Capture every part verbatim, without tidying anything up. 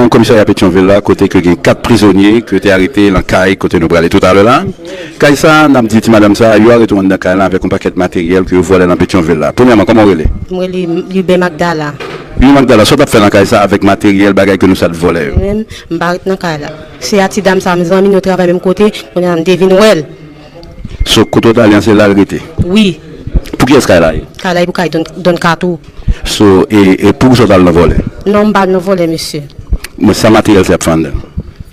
Komisarya Petyonvil la, kote ke gen kat prizonye ke te arete nan kay kote nou prale toutalè la. Kay sa, n ap di ti madanm sa, yo arete w anndan kay la avèk yon pakèt materyèl ke yo vòlè nan Petyonvil la. Premyèman, kòman w rele? Mwen rele Liben Magdala. Liben Magdala, sa w t ap fè nan kay sa avèk materyèl, bagay ke nou sa t vòlè yo? Mwen menm, m pa ret nan kay la. Se a ti dam sa, m zanmi nou travay menm kote, kounye a m te vin wè l. So, kote w t ale an, se la l rete? Wi. Pou kiyès kay la ye? Kay la ye pou kay Don, Don Kato. So, e, e poukisa w t al nan vòlè? Non, m pa al nan vòlè, mesye. Men sa materyèl sa ap fè anndan?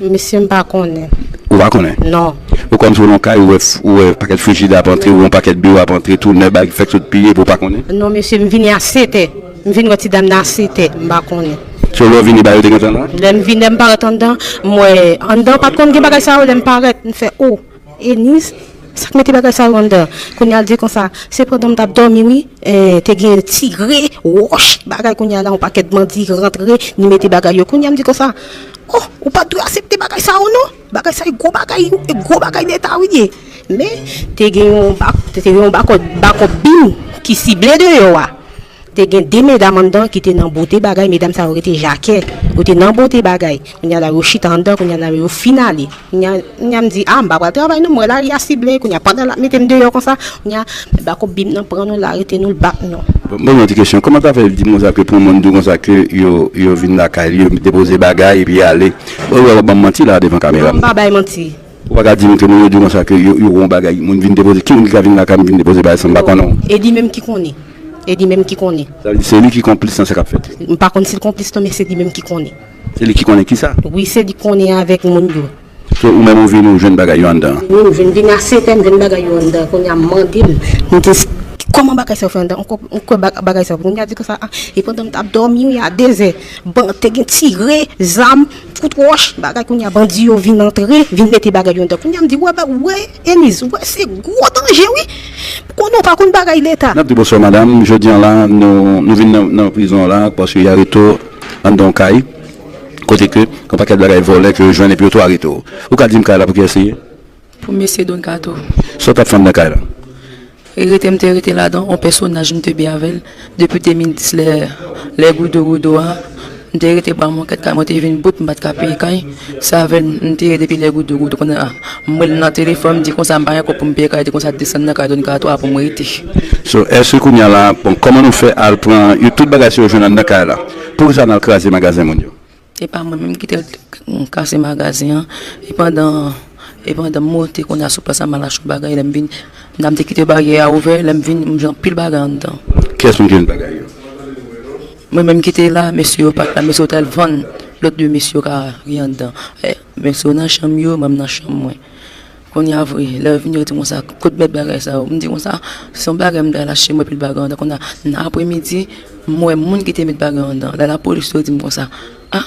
Mesye, m pa konnen. Ou pa konnen? Non. Ou kòmsi w nan kay, ou wè, ou wè pakèt frijidè ap antre, ou wè yon pakèt biwo ap antre, tou nèg bagay fèk sot piye, epi ou pa konnen? Non, mesye, m vini a sèt è. M vin wè ti dam nan a sèt è, m pa konnen. So, lè w vini, bagay yo te gentan la? Lè m vin, lè m parèt anndan, m wè anndan pa t konn gen bagay sa yo, lè m parèt, m fè, o. Enis, sa k mete bagay sa yo anndan? Kounye a l di konsa, se pandan m t ap dòmi wi, eh, te gen tire, wòch, bagay, kounye a la yon pakèt bandi rantre, li mete bagay yo. Kounye a m di konsa, oh, ou pa t dwe aksepte bagay sa yo non. Bagay sa yo gwo bagay, gwo bagay leta wi li ye. Men, te gen yon bak, te gen yon bakòp, bakòp bim ki sible deyò a. Te gen de medam anndan ki te nan bote bagay, medam sa yo rete Jakè. Yo te nan bote bagay. Kounye a la yo chita anndan, kounye a la yo fin ale. Kounye a, kounye a m di, a, m pa pral travay non, m wè lari a sible, kounye a pandan l ap mete m deyò konsa, kounye a, men bakòp bim nan pran nou, l arete nou, l bat nou. Bon, mwen yon ti kesyon, kòman sa fè di m konsa ke pou yon moun di w konsa ke yo, yo vin lakay li, yo depoze bagay epi ale? Ou wè w ap ban m manti la devan kamera. Non, m pa bay manti. Ou pa ka di m ke moun yo di w konsa ke yo, yo wè yon bagay, moun vin depoze, ki moun ki ka vin lakay m vin depoze bagay san m pa konnen w? E li menm ki konnen. E li menm ki konnen. Sa vle di se li ki konplis nan sa k ap fèt? M pa konn si l konplis non, men se li menm ki konnen. Se li ki konnen kisa? Wi, se li konnen avèk moun yo. So, ou menm ou vin ou jwenn bagay yo anndan? Wi, m vin, vin a sèt è, m jwenn bagay yo anndan. Kounye a m mande l, m di, kòman bagay sa yo fè anndan? Ou kwè, ou kwè ba-, bagay sa yo? Kounye a di konsa, a, e pandan m t ap dòmi wi a de zè, bon, te gen tire, zam, kout wòch, bagay, kounye a bandi yo vin antre, vin mete bagay yo anndan. Kounye a m di, wè, ba, wè, Enis, wè, se gwo danje wi. Konnen w pa konn bagay leta. N ap di bonswa, madanm. Jodi a la, nou, nou vin nan, nan prizon an la, paske y arete w anndan yon kay, kote ke yon pakèt bagay vòlè ke yo jwenn epi yo tou arete w. Ou ka di m kay la pou kiyès li ye? Pou mesye Don Kato. Sa w t ap fè anndan kay la? E rete, m te rete ladan, yon pèsonaj m te byen avè l depi de mil dis, lè, lè Goudo Goudo a. M te rete ba mwen kèt kay, mwen te vin bout, m pa t ka peye kay. Se avè l m te ye depi lè Goudo Goudo. Kounye a, m rele nan telefòn, m di konsa m pa gen kòb pou m peye kay, di konsa desann nan kay Don Kato a pou m rete. So, èske kounye a la, bon, kòman nou fè al pran yo, tout bagay sa yo jwenn anndan kay la? Poukisa n al kraze magazen moun yo? E pa mwen menm ki te kase magazen an. E pandan, e pandan m monte kounye a sou plas la, m al achte yon bagay, lè m vin, m te kite baryè a ouvè, lè m vin, m jwenn anpil bagay anndan. Kiyès moun ki jwenn bagay yo? Mwen menm ki te la, mesye yo pa t la, mesye yo t al vann lòt de mesye yo ka gen anndan. E, mesye yo nan chanm yo, mwen m nan chanm mwen. Kounye a vre, lè yo vini, yo di konsa, kot mèt bagay sa yo? M di konsa, se yon bagay m t al achte, m wè pil bagay anndan. Kounye a, nan apremidi, m wè moun ki te met bagay anndan. Lè lapolis yo di m konsa, a,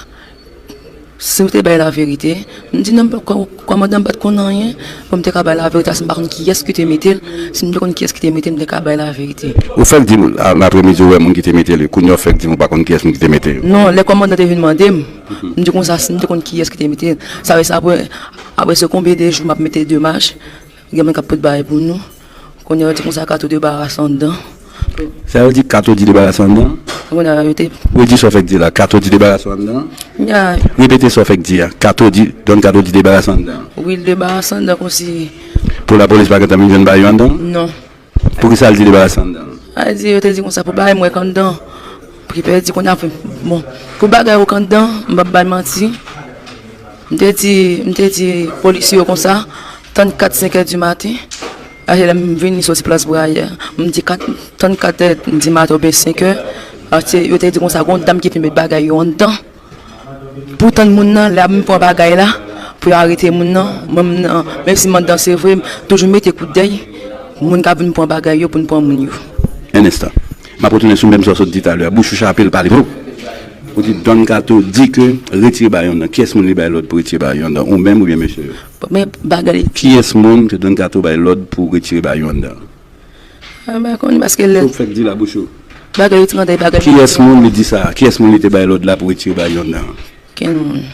si m te bay laverite, m di non, m pa, kò-, kòmandan m pa t konn anyen, pou m te ka bay laverite, si m pa konn kiyès ki te mete l, si m te konn kiyès ki te mete l, m te ka bay laverite. Ou fèk di m, a, lapremidi, ou wè moun ki te mete l, kounye a ou fèk di m ou pa konn kiyès moun ki te mete yo? Non, lè kòmandan te vin mande m, m di konsa, si m te konn kiyès ki te mete l, sa vle di apre, apre se konbyen de jou m ap mete demach, gen moun k ap pot bagay pou nou. Kounye a yo di konsa Kato debarase anndan. Sa yo di Kato di debarase anndan? Kounye a yo te Redi sa w fèk di la, Kato di debarase anndan? Ya. Repete sa w fèk di a, Kato di, Don Kato di debarase anndan. Wi, l debarase anndan konsi. Pou lapolis pa gentan vin jwenn bagay yo anndan? Non. Poukisa l di debarase anndan? A di, yo te di konsa pou bagay mwen k anndan. Ki pèdi kounye a, bon, pou bagay ou k anndan, m p ap bay manti. M te di, m te di polisye yo konsa, tann kat, senk è di maten, a se lè m vini soti plas Brayè. M di kat, tann kat è di maten oubyen senk è, paske yo te di konsa, gon dam ki vin met bagay yo anndan. Pou tann moun nan, lè ap vin pran bagay la, pou yo arete moun nan, mwen, m nan, menm si m anndan se vre, m toujou mete kout dèy, moun k ap vin pran bagay yo pou n pran moun yo. Un instant. M ap retounen sou menm sa w sot di talè a. Bouch ou chape, l pale pou ou. Ou di Don Kato di ke retire bagay yo anndan. Kiyès moun li bay lòd pou retire bagay yo anndan? Ou menm oubyen mesye yo? Men bagay. Kiyès moun ke Don Kato bay lòd pou retire bagay yo anndan? A, m pa konn, paske lè. Ou fèk di la bouch ou. Bagay yo te anndan, bagay. Kiyès moun li di sa? Kiyès moun li te bay lòd la pou retire bagay yo anndan? Kenn moun.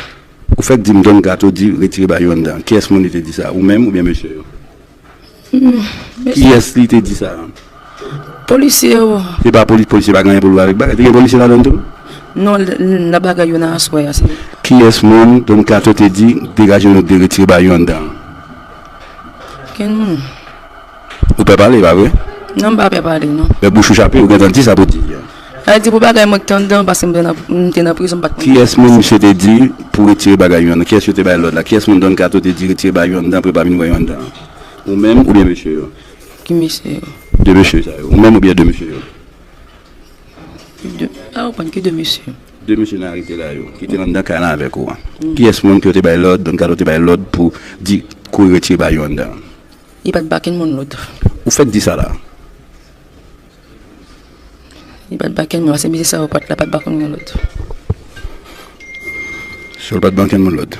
Ou fèk di m Don Kato di retire bagay yo anndan. Kiyès moun li te di sa? Ou menm oubyen mesye yo? Hmm, mesye. Kiyès li te di sa? Polisye yo. Se pa polis, polisye pa gen anyen pou l wè avèk bagay. Te gen polisye ladan l tou? Non, l- l- n ap bagay yo nan aswè a, se. Kiyès moun Don Kato te di degaje nou de retire bagay yo anndan an? Kenn moun. Ou pè pale, pa vre? Non, m pa pè pale, non. Men bouch ou chape, ou gentan di sa pou di a. Sa vle di pou bagay mwen ki te anndan an, paske m te nan, m te nan prizon, m pa t konnen. Kiyès moun misye te di pou retire bagay yo anndan? Kiyès yo te bay lòd la? Kiyès moun Don Kato te di retire bagay yo anndan, apre pa vin wè yo anndan an? Ou menm oubyen mesye yo? Ki mesye yo? De mesye sa yo. Ou menm oubyen de mesye yo? De, pa konprann ki de mesye. De mesye n arete la yo, ki te anndan kay la avèk ou an. Kiyès moun ke yo te bay lòd, Don Kato te bay lòd pou di kouri retire bagay yo anndan an? Li pa t ba kenn moun lòd. Ou fèk di sa la. Li pa t ba kenn moun, paske mesye sa yo pa t la, pa t ba kenn moun lòd. So, l pa t ba kenn moun lòd.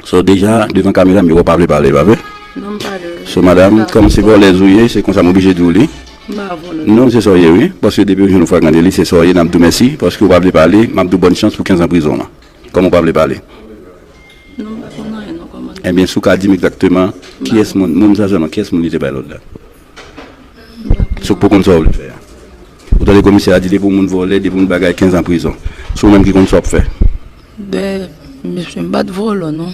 So, deja, devan kamera m, yo wè w pa vle pale, pa vre? Non, m pale. So, madanm, kòm se vòlèz ou ye, se konsa m oblije di w li. M pa vòlèz. Non, se sa w ye, wi. Paske depi yon jou nou frekante li, se sa w ye, n ap di w mèsi, paske w pa vle pale, m ap di w bòn chans pou kenz an prizon an. Kòm ou pa vle pale. Non, m pa konn anyen, non, kòmandan. Ebyen, si w ka di m egzakteman, kiyès moun, moun sa sèlman, kiyès moun li te bay lòd la? Si w poko konn sa w vle fè a. Ou tande komisè a di depi yon moun vòlè, depi yon moun bagay, kenz an prizon. Se ou menm ki konn sa w ap fè. Bè, mesye, m pa t vòlò, non.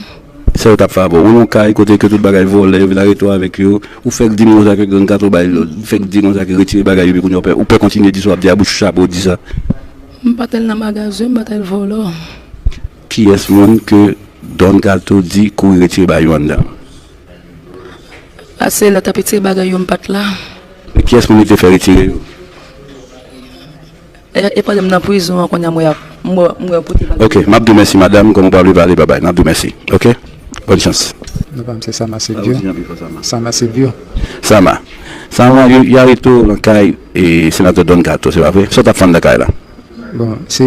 Sa yo t ap fè avè w? Ou nan yon kay kote ke tout bagay vòlè, yo vin arete w avèk yo. Ou fèk di moun konsa ke Don Kato bay lòd. Ou fèk di konsa ke retire bagay yo, epi kounye a w pè, ou pè kontinye di sa w ap di a bouch ou chape, ou di sa. M pa t al nan magazen, m pa t al vòlò. Kiyès moun ke Don Kato di kouri retire bagay yo anndan? Paske lè t ap retire bagay yo, m pa t la. Men kiyès moun li te fè retire yo? E, e pandan m nan prizon an, kounye a m wè, m wè, m wè yo pote bagay yo. Ok, m ap di w mèsi, madanm, kòm ou pa vle pale, babay, n ap di w mèsi. Ok? Bòn chans. Non pa m se Sama Silvio. Sama Silvio. Sama. Sama, yo, yo arete w nan kay e senatè Don Kato, se pa vre? Sa w t ap fè anndan kay la? Bon, se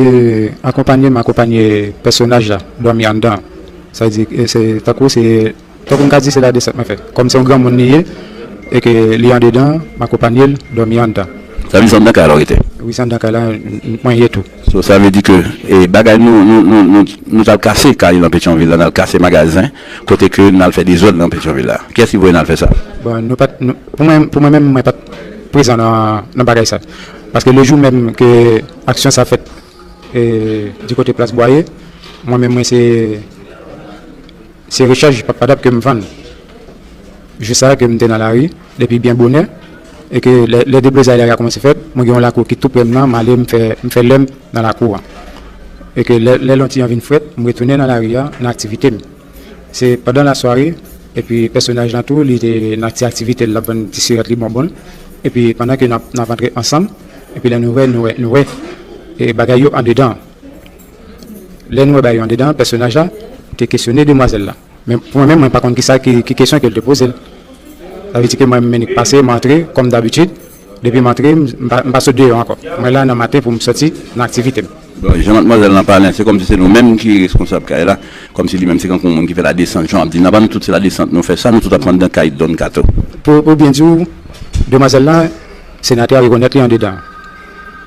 akonpanye m akonpanye pèsonaj la, dòmi anndan. Sa vle di, e, se tankou se Tankou m ka di se ladesant mwen fè. Kòm se yon granmoun li ye, e ke li andedan, m akonpanye l dòmi anndan. Sa vle di se anndan kay la w rete? Wi, se anndan kay la m- mwen ye tou. So, sa vle di ke e, bagay nou, nou, nou, nou, nou t al kase kay nan Petyonvil la, n al kase magazen, kote ke n al fè dezòd nan Petyonvil la. Kiyès ki voye n al fè sa? Bon, nou pa t, nou, pou mwen, pou mwen menm, mwen pa t prezan nan, nan bagay sa. Paske le jou menm ke aksyon sa fèt, e, di kote Plas Bwaye, mwen menm mwen se se rechaj padap ke m vann. Jou sa a ke m te nan lari depi byen bonè, e ke lè, lè deblozay lari a kòmanse fèt, mwen gen yon lakou ki tou pre m nan, m ale m fè, m fè lè m nan lakou a. E ke lè, lè lonti an vin frèt, m retounen nan lari a, nan aktivite m. Se pandan lasware, epi pèsonaj lan tou, li te nan ti aktivite l, l ap vann ti sirèt li bonbon l. Epi pandan ke n ap, n ap antre ansanm, epi lè nou wè, nou wè, nou wè, e bagay yo andedan. Lè n wè bagay yo andedan, pèsonaj la te kesyone demwazèl la. Men pou mwen menm, mwen pa konn kisa ki, ki kesyon ke l te poze l. Sa vle di ke mwen menm, m pase, m antre, kòm dabitid. Depi m antre, m pa, m pa sot deyò ankò. Mwen la nan maten pou m sòti nan aktivite m. Bon, jan madmwazèl lan pale an, se kòmsi se nou menm ki reskonsab kay la, kòmsi li menm se kankou yon moun ki fè ladesant, jan w ap di n la, ba nou tout se ladesant nou fè sa, nou tout ap pran anndan kay Don Kato. Pou, pou byen di w, demwazèl la, senatè a rekonèt li andedan.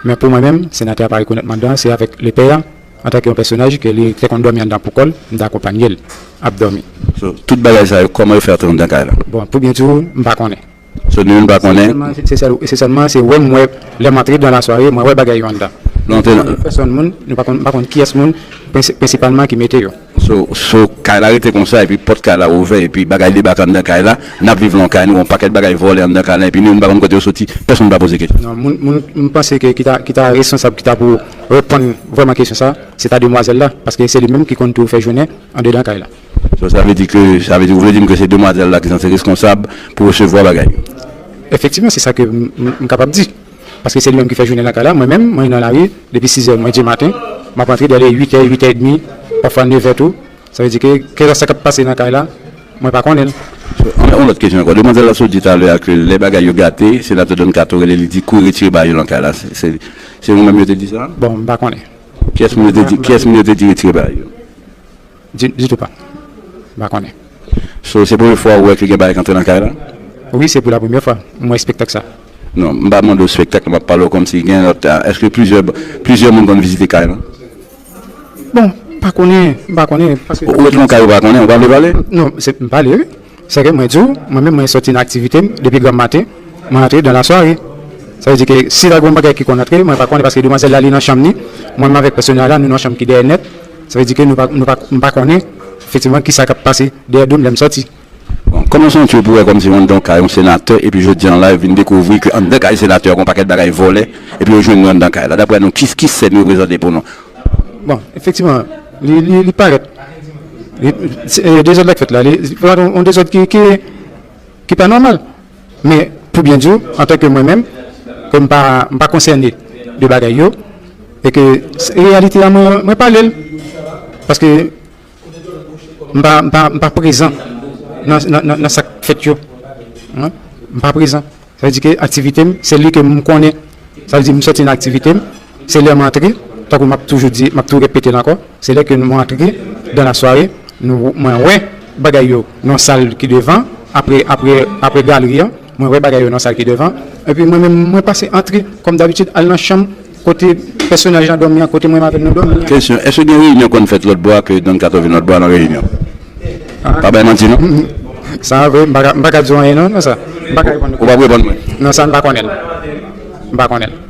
Men pou mwen menm, senatè a pa rekonèt m andan, se avèk lepè a, antanke yon pèsonaj ke li te konn dòmi anndan pou kò l, m te akonpanye l ap dòmi. So, tout bagay sa yo, kòman yo fè antre anndan kay la? Bon, pou byen di w, m pa konnen. So, nou menm n pa konnen? Se sèl, se sèlman, se wè m wè, lè m antre dan lasware, mwen wè bagay yo anndan. Nou antre nan. Pèsòn moun, nou pa konn, m pa konn kiyès moun, prensipalman ki mete yo. So, so, kay la rete konsa, epi pòt kay la ouvè, epi bagay debake anndan kay la, n ap viv lan yon kay, nou wè yon pakèt bagay vòlè anndan kay la, epi nou menm n pa konn kote yo soti, pèsonn pa poze kesyon. Non, moun, moun, m panse ke ki ta, ki ta reskonsab, ki ta pou reponn vrèman kesyon sa, se ta demwazèl la, paske se li menm ki konn tou fè jounen andedan kay la. So, sa vle di ke, sa vle di, ou vle di m ke se demwazèl la ki sanse reskonsab pou resevwa bagay yo? Efektivman, se sa ke m, m, m kapab di. Paske se li menm ki fè jounen nan kay la. Mwen menm, mwen nan lari depi sizè mwen di maten. M ap rantre dèyè uitè, uitè edmi, pafwa nevè tou. Sa vle di ke, kèlkeswa sa k ap pase nan kay la, mwen pa konnen l. Yon lòt kesyon ankò. Demwazèl la sot di talè a ke lè bagay yo gate, senatè Don Kato rele li di kouri retire bagay yo nan kay la. Se, se, se ou menm yo te di sa? Bon, m pa konnen. Kiyès moun yo te di, kiyès moun yo te di retire bagay yo? Di, ditou pa. M pa konnen. So, se premye fwa ou wè ke gen bagay k antre nan kay la? Wi, se pou la premye fwa m wè espektak sa. Non, m pa mande w espektak la, m ap pale w kòmsi gen lòt, èske plizyè, plizyè moun konn vizite kay la? Bon, m pa konnen, m pa konnen, paske. Ou ret lan kay ou pa konnen, ou pa vle pale? Non, se, m pale wi. Sèke mwen di w, mwen menm mwen sòti nan aktivite m depi granm maten, mwen antre dan lasware. Sa vle di ke si ta gen yon bagay ki konn antre, mwen pa konnen, paske demwazèl la li nan chanm ni, mwen menm avèk pèsonaj la nou nan chanm ki dèyè nèt. Sa vle di ke nou pa, nou pa, m pa konnen efektivman kisa k ap pase dèyè do m lè m sòti. Bon, kòman w santi w pou wè kòmsi w anndan kay yon senatè epi jodi an la yo vin dekouvri ke anndan kay senatè a gen yon pakèt bagay vòlè epi yo jwenn nou anndan kay la? Daprè nou, ki, ki sèn yo prezante pou nou? Bon, efektivman, li, li, li parèt. Li, se, e, dezòd la k fèt la, li, li parèt yon, yon dezòd ki, ki, ki pa nòmal. Men, pou byen di w, antanke mwen menm, ke m pa, m pa konsène de bagay yo, e ke s- reyalite a mwen, mwen pale l. Paske m pa, m pa, m pa prezan nan, nan, nan, nan sa k fèt yo. Hein? M pa prezan. Sa vle di ke aktivite m, se li ke m konnen. Sa vle di m sòti nan aktivite m, se lè m antre, tankou m ap toujou di, m ap tou repete l ankò, se lè ke nou antre dan la sware, nou, mwen wè bagay yo nan sal ki devan, apre, apre, apre galri an, mwen wè bagay yo nan sal ki devan, epi mwen menm, mwen pase antre, kòm dabitid, al nan chanm kote pèsonaj la dòmi an, kote mwen menm avè l nou dòmi an. Kesyon, èske gen reyinyon konn fèt lòt bò a ke Don Kato vin lòt bò a nan reyinyon? Pa bay manti non. Sa vre, m pa ka, m pa ka di w anyen non, nan sa. M pa ka reponn ou. Ou p ap reponn mwen? Non, sa m pa konnen l. M pa konnen l.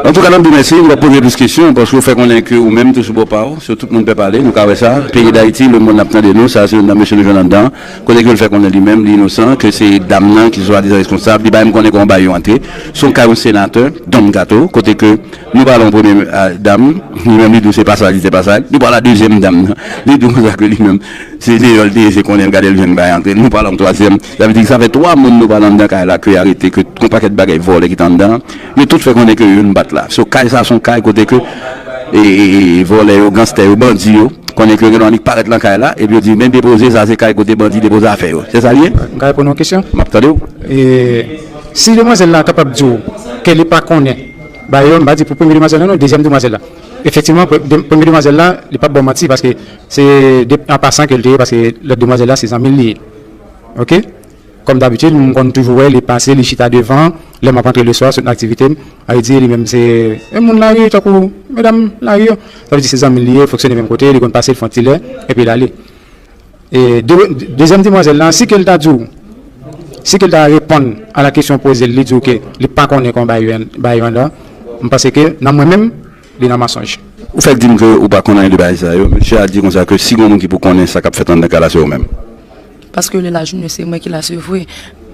Antouka, n ap di w mèsi, m p ap poze plis kesyon, paske w fè konnen ke ou menm tou sou bò pa w, se tout moun pè pale, nou ka wè sa. Peyi Dayiti, lemonn ap tande nou, sa se youn nan mesye nou jwenn anndan, kote ke l fè konnen li menm, li inosan, ke se dam nan ki swadizan reskonsab, li pa menm konnen kòman bagay yo antre. Se yon kay yon senatè, Don Kato, kote ke nou pale yon premye dam, li menm li di w se pa sa, li se pa sa, nou pale a dezyèm dam nan, li di w konsa ke li menm, se deyò l te ye, se konnen l gade l jwenn bagay antre l. Nou pale yon twazyèm. Sa vle di ke sa fè twa moun nou pale anndan kay la ke arete, ke yon pakèt bagay vòlè ki te anndan an. Yo tout fè konnen ke youn bat la. So kay sa se yon kay kote ke e, e, e, vòlè yo, ganstè yo, bandi yo konnen ke yo gen dwa annik parèt nan kay la, epi yo di men depoze sa, se kay kote bandi depoze afè yo. Se sa l ye? M ka reponn yon kesyon? M ap tande w. E, si demwazèl la kapab di w ke li pa konnen bagay yo, m pa di pou premye demwazèl la non, dezyèm demwazèl la. Efektivman, pre- de- premye demwazèl la, li p ap ba w manti paske se de, an pasan ke l te ye, paske lòt demwazèl la se zanmi l li ye. Oke? Kòm dabitid, m konn toujou wè li pase, li chita devan, lè m ap antre leswa, sot nan aktivite m, a vle di li menm se yon moun lari, tankou medam lari yo. Sa vle di se zanmi l li ye, fonksyone menm kote, li konn pase, l fè yon ti lè, epi l ale. E de, dezyèm demwazèl la, si ke l ta di w, si ke l ta reponn a la kesyon w poze l, li di w ke li pa konnen kòman bagay yo, bagay yo anndan, m panse ke nan mwen menm, li nan mansonj. Ou fèk di m ke ou pa konn anyen de bagay sa yo. Mesye a di konsa ke si gen yon moun ki pou konnen sa k ap fèt anndan kay la, se ou menm. Paske lè lajounen se mwen ki la, se vre.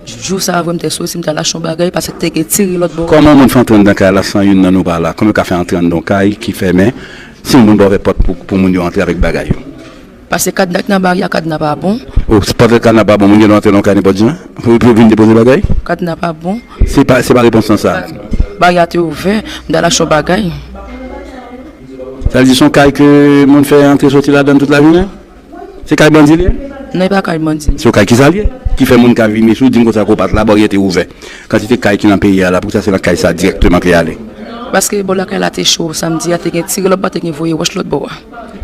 Jou sa a vre m te soti, m t al achte yon bagay, paske te gen tire lòt bò a. Kòman yon moun fè antre anndan kay la san youn nan nou pa la? Kòman yo ka fè antre anndan yon kay ki fèmen si yon moun pa ouvè pòt pou, pou moun yo antre avèk bagay yo? Paske kadna k nan baryè a, kadna pa bon. O, si pòt la kadna pa bon, moun gen dwa antre nan yon kay nenpòt jan pou, pou yo vin depoze bagay? Kadna pa bon. Se pa, se pa repons lan sa. Baryè a te ouvè, m t al achte yon bagay. Sa vle di se yon kay ke moun fè antre soti ladan l tout lajounen? Se kay bandi li ye? Non, e pa kay bandi. Se yon kay kisa li ye? Ki fè moun ka vini sou, di m konsa ke w pa t la, baryè te ouvè. Kantite kay ki nan peyi a la, poukisa se nan kay sa dirèkteman ke y ale? Paske bò lakay la te cho, samdi a te gen tire lòt bò, te gen voye wòch lòt bò a.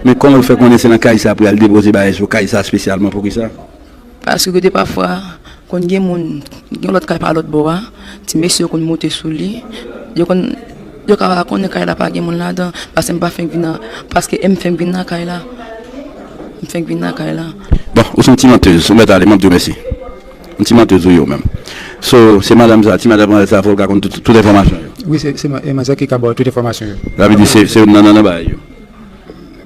Men kòman yo fè konnen se nan kay sa pou y al depoze bagay sou kay sa espesyalman, poukisa? Paske de pafwa, konn gen moun, gen lòt kay pa lòt bò a, ti mesye yo konn moute sou li, yo konn, yo ka pa konnen kay la pa gen moun ladan, paske m pa fenk vin nan, paske e m fenk vin nan kay la, m fenk vin nan kay la. Bon, ou se yon ti mantèz, ou mèt ale, m ap di w mèsi. Yon ti mantèz ou ye ou menm. So, se madanm sa, ti madanm sa fò l ka konn tout, tout enfòmasyon yo. Wi, se, se ma- e manzè ki ka ba w tout enfòmasyon yo. Sa vle di se, se youn nan nannan bagay yo.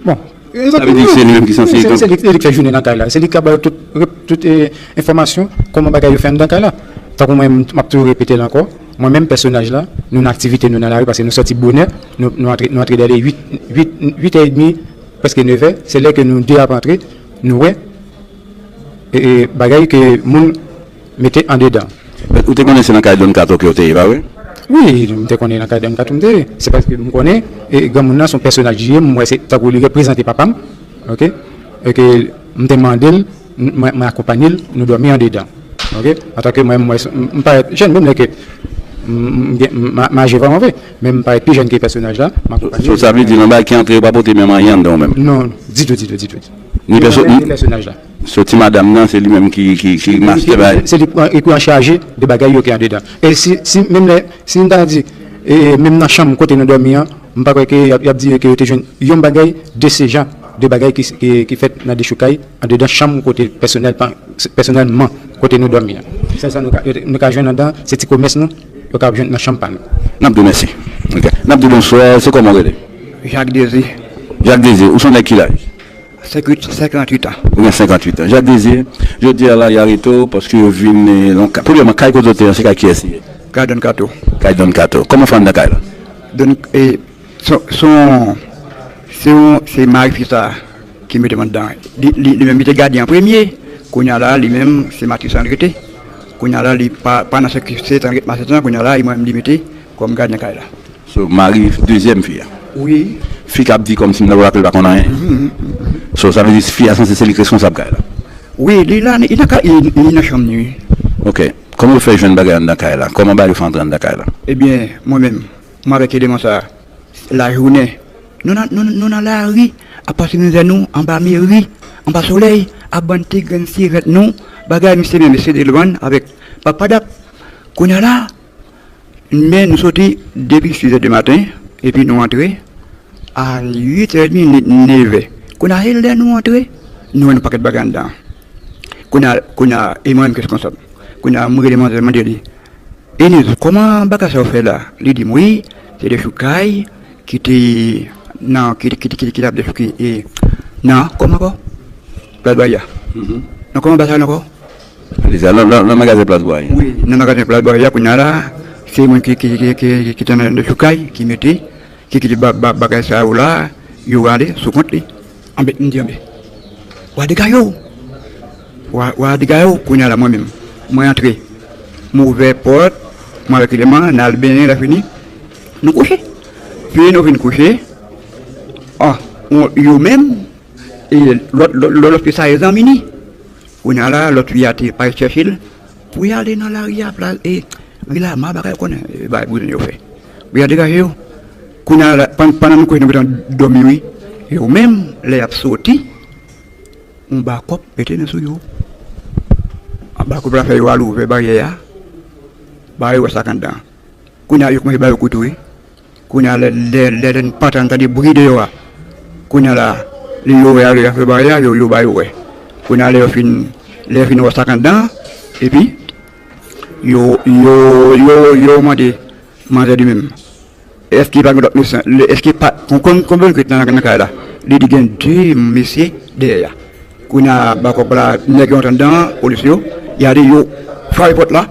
Bon, Sa vle di se li menm ki sanse. Se li, se li ki fè jounen nan kay la. Se li ki ka ba yo tout, tout e, enfòmasyon kòman bagay yo fè anndan kay la. Tankou mwen, m ap toujou repete l ankò. Mwen menm, pèsonaj la, nou nan aktivite nou nan lari paske nou sòti bonè, nou, nou antre, nou antre dèyè uit, uit, uit è edmi, prèske nevè. Se lè ke nou de ap antre, nou wè e, e, bagay ke moun mete andedan. Ou te konnen se nan kay Don Kato ke w te ye, pa vre? Wi, m te konnen nan kay Don Kato m te ye. Se paske m konnen e, granmoun nan se yon pèsonaj li ye, m wè se tankou li reprezante papa m. Oke? E ke m te mande l, m, mwen, mwen akonpanye l, nou dòmi andedan. Oke? Antanke mwen, mwen, m parèt jèn, menm lè ke m, m, m, m, m aje vrèman vre, men m parèt pi jèn ke pèsonaj la, m akonpanye l. So, sa vle di nan bagay ki antre, yo pa pote menm anyen anndan w menm? Non, ditou, ditou, ditou. Ni pèso- Ni pèsonaj la. So ti madanm nan se li menm ki, ki, ki mastè bagay. Se li ki pran, ki pran chaje de bagay yo ki andedan. E si, si menm lè, si m ta di, e, menm nan chanm kote nou dòmi an, m pa kwè ke y ap, y ap di ke yo te jwenn yon bagay de se jan de bagay ki, ki, ki fèt nan dechoukay andedan chanm kote pèsonèl pa, pèsonèlman kote nou dòmi an. Sèl sa nou ka, nou ka jwenn anndan, se ti komès nou, Yo ka ap jwenn nan chanm pa nou. N ap di w mèsi. Ok. N ap di w bonswa. Se kòman w rele? Jacques Désir. Jacques Désir, ou se yon nèg ki laj? Senkant-, senkant-uit an. Ou gen senkant-uit an. Jacques Désir, jodi a la, y arete w paske yo vin, eh, nan ka-, premyèman, kay kote w te an, se kay kiyès li ye? Kay Don Kato. Kay Don Kato. Kòman w fè anndan kay la? Don, eh, son, son, se yon, se mari fi sa ki mete m anndan. Li, li, li menm, li te gadyen an premye. Kounye a la, li menm, se matris an rete. Kounye a la, li pa, pa nan sèk, se tan ret mache tan, kounye a la, e mwen menm li mete kòm gadyen kay la. So, mari dezyèm fi a. Wi. Fi k ap di kòmsi m ta pral ape l pa konn anyen. Mhm, mhm, mhm. So, sa vle di fi a sanse se li k reskonsab kay la. Wi, li la, li nan kay, li, li nan chanm li, wi. Ok. Kòman yo fè jwenn bagay anndan kay la? Kòman bagay yo fè antre anndan kay la? Ebyen, mwen menm, mwen avèk eleman sa a, lajounen, nou nan, nou, nou nan lari, ap pase mizè nou, anba meri, anba solèy, ap vann ti grenn sirèt nou, bagay misye menm, mesye Delwann avèk Papa Dap. Kounye a la, men nou soti depi sis è de maten, epi nou antre a uit è edmi, ne-, nevè. Kounye a, e lè nou antre, nou wè yon pakèt bagay anndan. Kounye a, kounye a, e mwen menm ki reskonsab. Kounye a, m rele manzè, m mande li, Enis, kòman bagay sa yo fè la? Li di m, wi, se dechoukay ki te nan, ki, ki, ki, ki t ap dechouke, e, nan, kòman ankò? Plas Bwayè. Mhm. Nan kòman bagay sa ankò? Li di sa nan, nan, nan magazen Plas Bwayè. Wi, nan magazen Plas Bwayè, kounye a la, se moun ki, ki, ki, ki, ki te nan dechoukay, ki mete, ki kite ba, ba, bagay sa yo la, yo ale sou kont li. Anben, m di, anben, w a degage w. W a, w a degage w, kounye a la, mwen menm, mwen antre. M ouvè pòt, mwen avèk eleman, n al benyen, lè fini, nou kouche. Pi nou fin kouche, an, yo menm, e lòt, lòt, lòt, lòt fi sa, e zanmi ni. Kounye a la, lòt fi a te pral chèche l pou y ale nan lari a, pla-, e, ri Lama, bagay ou konnen, e, bagay bouzen yo fè. Pou y al degaje yo. Kounye a la, pann-, pandan nou kouche, nou gentan dòmi, wi. Yo menm, lè y ap soti, yon bakòp mete men sou yo. Bakòp la fè yo al ouvè baryè a, ba yo wè sa k anndan. Kounye a, yo kòmanse ba yo kout, wi. Kounye a, lè, lè, lè, lè n pantan, n tande bri deyò a. Kounye a la, lè yo wè a, lè y ap fè bagay la, yo, yo ba yo wè. Kounye a, lè yo fin, lè yo fin wè sa k anndan, epi, yo, yo, yo, yo mande manzè li menm, èske pa gen lòt mesye, èske pa, kon, kon, konbyen ki nan, nan kay la? Li di gen de mesye dèyè a. Kounye a, bakòp la, nèg yo antre anndan, polis yo, y ale, yo frape pòt la,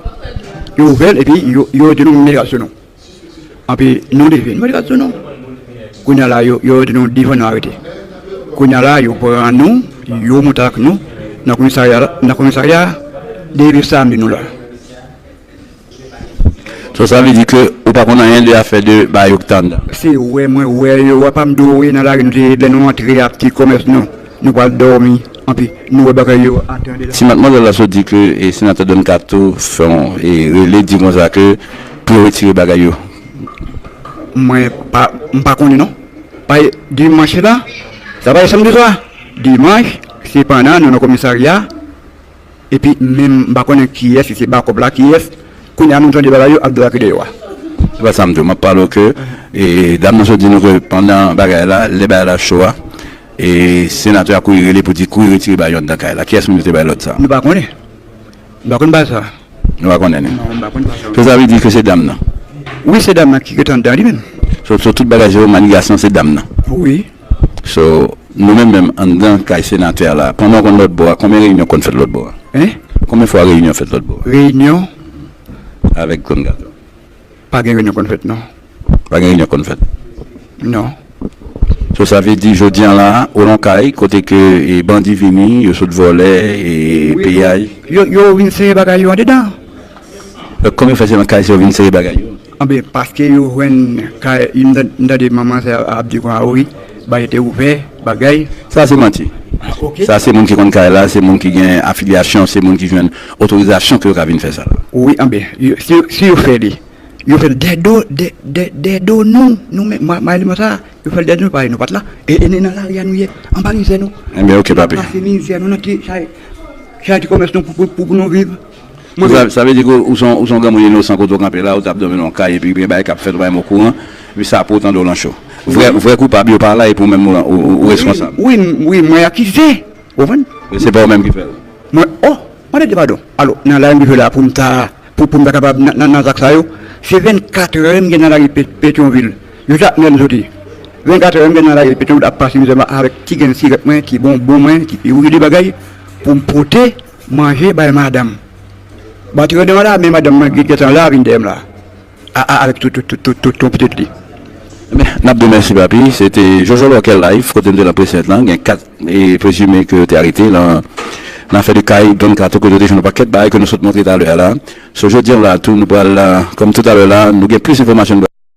yo ouvè l, epi yo, yo di nou mete gaz sou nou. Anpi nou leve, nou mete gaz sou nou. Kounye a la, yo, yo di nou devan nou arete. Kounye a la, yo pran nou, yo monte ak nou nan komisarya, nan komisarya, depi samdi nou la. So, sa vle di ke ou pa konn anyen de afè de bagay yo ki t anndan? Se wè mwen wè yo, w a pa m di w wi nan lari nou te ye, lè nou antre ak ti kòmès nou, nou pral dòmi, anpi nou wè bagay yo atande la. Si madmwazèl la sot di ke, e, senatè Don Kato fè yon, e, rele, di konsa ke pou yo retire bagay yo. Mwen pa, m pa konnen non. Pa dimanch la, sa pa e samdi swa. Dimanch, se pandan nou nan komisarya, epi menm m pa konnen kiyès, si se bakòp la, kiyès, kounye a nou tande bagay yo ap deplake deyò a. Se pa sa m di w, m ap pale w ke, e, dam nan sot di nou ke pandan bagay la, lè bagay la cho a, e, senatè a kouri rele pou di kouri retire bagay yo anndan kay la. Kiyès moun ki te bay lòd sa? Nou pa konnen. M pa konn bagay sa. Nou pa konnen li. Non, m pa konn bagay sa. So, sa vle di ke se dam nan? Wi, se dam nan ki ret anndan li menm. So, so tout bagay se yo, manigasyon se dam nan? Wi. So, nou menm menm anndan kay senatè a la, pandan w konn lòt bò a, konbyen reyinyon konn fèt lòt bò a? Hein? Konbyen fwa reyinyon fèt lòt bò a? Reyinyon? Avèk Don Kato. Pa gen reyinyon konn fèt, non. Pa gen reyinyon konn fèt? Non. So, sa vle di, jodi a la, ou nan kay, kote ke, e, bandi vini, yo sot vòlè, e, wi, piyay. Yo, yo vin sere bagay yo andedan. Donk, kòman yo fè se nan kay, se yo vin sere bagay yo? Anben, paske yo jwenn kay, m tande manman sa ap di konsa, wi, bagay te ouvè, bagay. Sa se manti. Ah, ok. Sa se moun ki konn kay la, se moun ki gen afilyasyon, se moun ki jwenn otorizasyon ke yo ka vin fè sa la. Wi, anben, yo, si, si yo fè li, yo fè l dèyè do, dè, dè, dèyè do nou, nou menm, ma, ma eleman sa, yo fè l dèyè do nou, paske nou pa t la. E, e nan lari a nou ye, anba mizè nou. Enben, ok, papi. Pase mizè nou nan ti chay, chay ti kòmès nou pou, pou, pou, pou nou viv. Mwen sa, menm. Sa vle di ke ou se yon, ou se yon granmoun inosan kote w kanpe la, ou t ap dòmi nan yon kay, epi gen bagay k ap fèt, ou pa menm okouran, epi sa pou w tande w nan cho. Vrè, wi, vrè koupab yo pa la, epi ou menm ou, ou, ou, wi, reskonsab. Wi, m-, wi, mwen akize. Ou konprann? Men se pa ou menm ki fè l. Mwen, oh, mwen te di padon. Alò, nan lari m rive la pou m ta pou, pou m ta kapab nan, nan, nan zak sa yo. Se vennkat è m gen nan lari Pet-, Petyonvil. Yo chak mèm soti. Vennkat è m gen nan lari Petyonvil ap pase mizè mwen avèk ti grenn sirèt mwen, ti bonbon mwen, ti piwouri de bagay, pou m pote manje bay madanm. Batri an devan la, men madanm mwen gen, gentan la, vin dèyè m la. A, a, avèk tout, tout, tout, tout, tout, tout pitit li. N ap di w mèsi, papi. Se te Jojo Lòkè Live, kote n te nan presyèt lan. Gen kat e prezime ke yo te arete nan, nan afè de kay Don Kato, kote yo te jwenn yon pakèt bagay ke nou sot montre talè a la. So, jodi a la tou, nou pral, kòm tou talè la, nou gen plis enfòmasyon nou